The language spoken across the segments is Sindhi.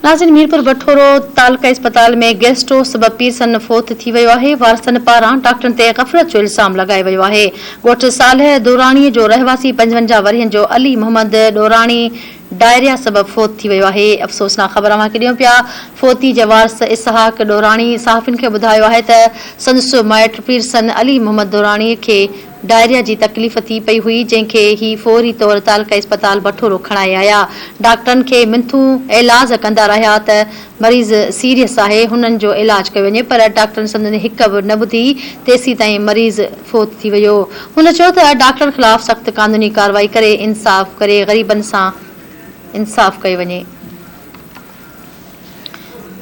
ناظرين ميرپور بٺورو تعلقه اسپتال ۾ گيسٽرو سبب پيرسن فوت ٿي ويو آهي، وارثن پاران ڊاڪٽرن تي غفلت جو الزام لڳايو ويو آهي، ڳوٺ صالح دوراڻي جو رهواسي 55 ورهين جو علي محمد ڏوراڻي ڊائريا سبب فوت ٿي ويو آهي، افسوسناڪ خبر اوهان کي ڏيون پيا، فوتي جي وارث اسحاق ڏوراڻي صحافين کي ٻڌايو آهي ته سندس مائٽ پيرسن علي محمد ڏوراڻي کي ڊائريا جي تڪليف ٿي پئي هئي، جنهن کي هي فوري طور تعلقه اسپتال بٺورو کڻائي آيا. ڊاڪٽرن کي منٿون ايلاز ڪندا رهيا ته مريض سيريس آهي، هنن جو علاج ڪيو وڃي پر ڊاڪٽرن سندن هڪ به نه ٻڌي، تيسيتائين مريض فوت ٿي ويو. هن چيو ته ڊاڪٽرن خلاف سخت قانوني ڪارروائي ڪري انصاف ڪري غريبن سان انصاف ڪيو وڃي.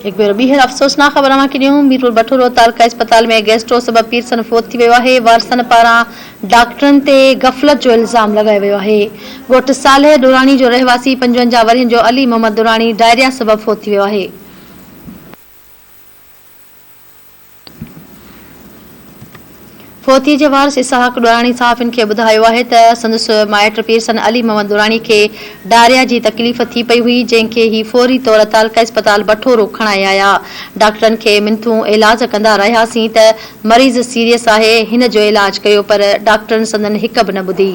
هڪ ڀيرو ٻيهر افسوسناڪ خبر اوهان کي ڏيون، ميرپور بٺورو تعلقه اسپتال ۾ گيسٽرو سبب پيرسن فوت ٿي ويو آهي، وارثن پاران ڊاڪٽرن تي غفلت جو الزام لڳايو ويو آهي. ڳوٺ صالح ڏوراڻي جو رهواسي 55 ورهين جو علي محمد ڏوراڻي ڊائريا سبب فوت ٿي ويو آهي. فوتي جي وارث اسحاق ڏوراڻي صحافين کي ٻڌايو آهي ته سندس مائٽ پيرسن علي محمد ڏوراڻي کي ڊاريا جي تڪليف ٿي پئي هئي جنهن کي هي فوري طور تعلقه اسپتال بٺورو کڻائي آيا ڊاڪٽرن کي منٿون ايلاز ڪندا رهياسين ته مريض سيريس آهي هن جو علاج ڪيو پر ڊاڪٽرن سندن هڪ به نه ٻڌي.